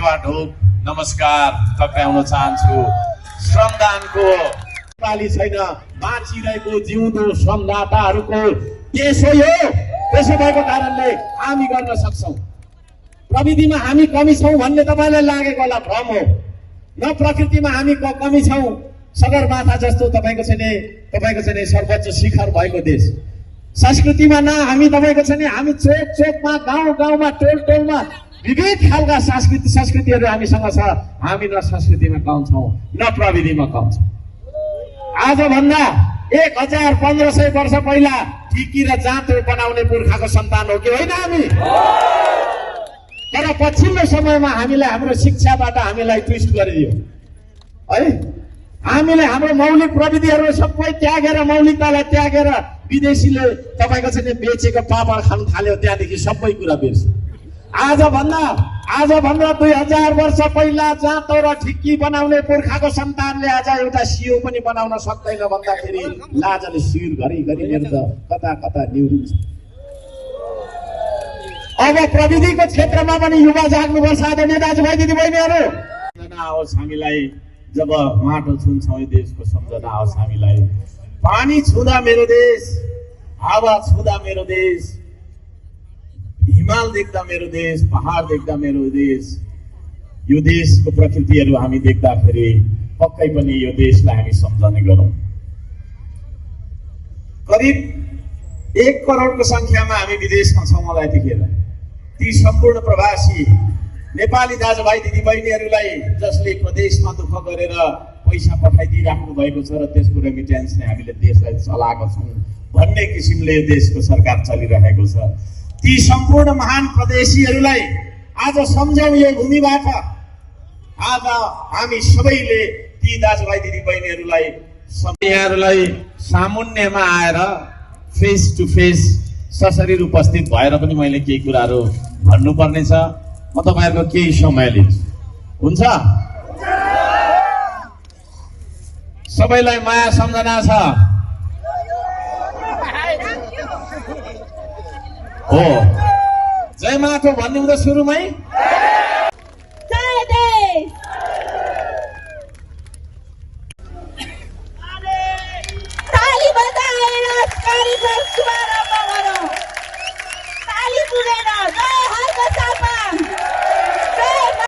सेवा ढोक नमस्कार टक्राउन चाहन्छु। श्रमदानको नेपाली छैन, बाँचिरहेको जिउँदो श्रमदाताहरूको देश हो यो। त्यसो भएको कारणले हामी गर्न सक्छौँ। प्रविधिमा हामी कमी छौँ भन्ने तपाईँलाई लागेको होला, भ्रम हो। न प्रकृतिमा हामी कमी छौँ। सगरमाथा जस्तो तपाईँको चाहिँ सर्वोच्च शिखर भएको देश। संस्कृतिमा न हामी तपाईँको छ नि, हामी चोक चोकमा, गाउँ गाउँमा, टोल टोलमा विविध खालका संस्कृतिहरू हामीसँग छ। हामी न संस्कृतिमा कम छौँ, न प्रविधिमा कम छौँ। आजभन्दा 1500 वर्ष पहिला ठिकी र जाँतो बनाउने पुर्खाको सन्तान हो कि होइन हामी? तर पछिल्लो समयमा हामीलाई हाम्रो शिक्षाबाट हामीलाई ट्विस्ट गरिदियो है। हामीले हाम्रो मौलिक प्रविधिहरू सबै त्यागेर, मौलिकतालाई त्यागेर विदेशीले तपाईँको चाहिँ बेचेको पापड खान थाल्यो। त्यहाँदेखि सबै कुरा बिर्स्यो। आजभन्दा 2000 वर्ष पहिला जाँतो र ठिक्की बनाउने पुर्खाको सन्तानले आज एउटा सियो पनि बनाउन सक्दैन भन्दाखेरि लाजले शिर घरिघरि मेरो त कता कता निहुरिन्छ। अब प्रविधिको क्षेत्रमा पनि युवा जाग्नुपर्छ। आदरणीय दाजुभाइ दिदीबहिनीहरू, सम्झना आओस् हामीलाई जब माटो छुन्छौँ यो देशको, सम्झना आओस् हामीलाई। पानी छुँदा मेरो देश, हावा छुँदा मेरो देश, हिमाल देख्दा मेरो देश, पहाड देख्दा मेरो देश। यो देशको प्रकृतिहरू हामी देख्दाखेरि पक्कै पनि यो देशलाई हामी सम्झने गरौँ। करिब 1 करोडको संख्यामा हामी विदेशमा छौँ। मलाई यतिखेर ती सम्पूर्ण प्रवासी नेपाली दाजुभाइ दिदीबहिनीहरूलाई जसले प्रदेशमा दुःख गरेर पैसा पठाइदिइराख्नु भएको छ र त्यसको रेमिटेन्सले हामीले देशलाई चलाएको छौँ भन्ने किसिमले यो देशको सरकार चलिरहेको छ। ती सम्पूर्ण महान प्रदेशीहरूलाई आज सम्झौँ यो भूमिबाट। आज हामी सबैले ती दाजुभाइ दिदीबहिनीहरूलाई यहाँहरूलाई सामुन्यमा आएर फेस टु फेस सशरीर उपस्थित भएर पनि मैले केही कुराहरू भन्नुपर्ने छ। म तपाईँहरूको केही समय लिन्छु, हुन्छ? सबैलाई माया सम्झना छ हो। जय माटो भन्ने हुँदा सुरुमै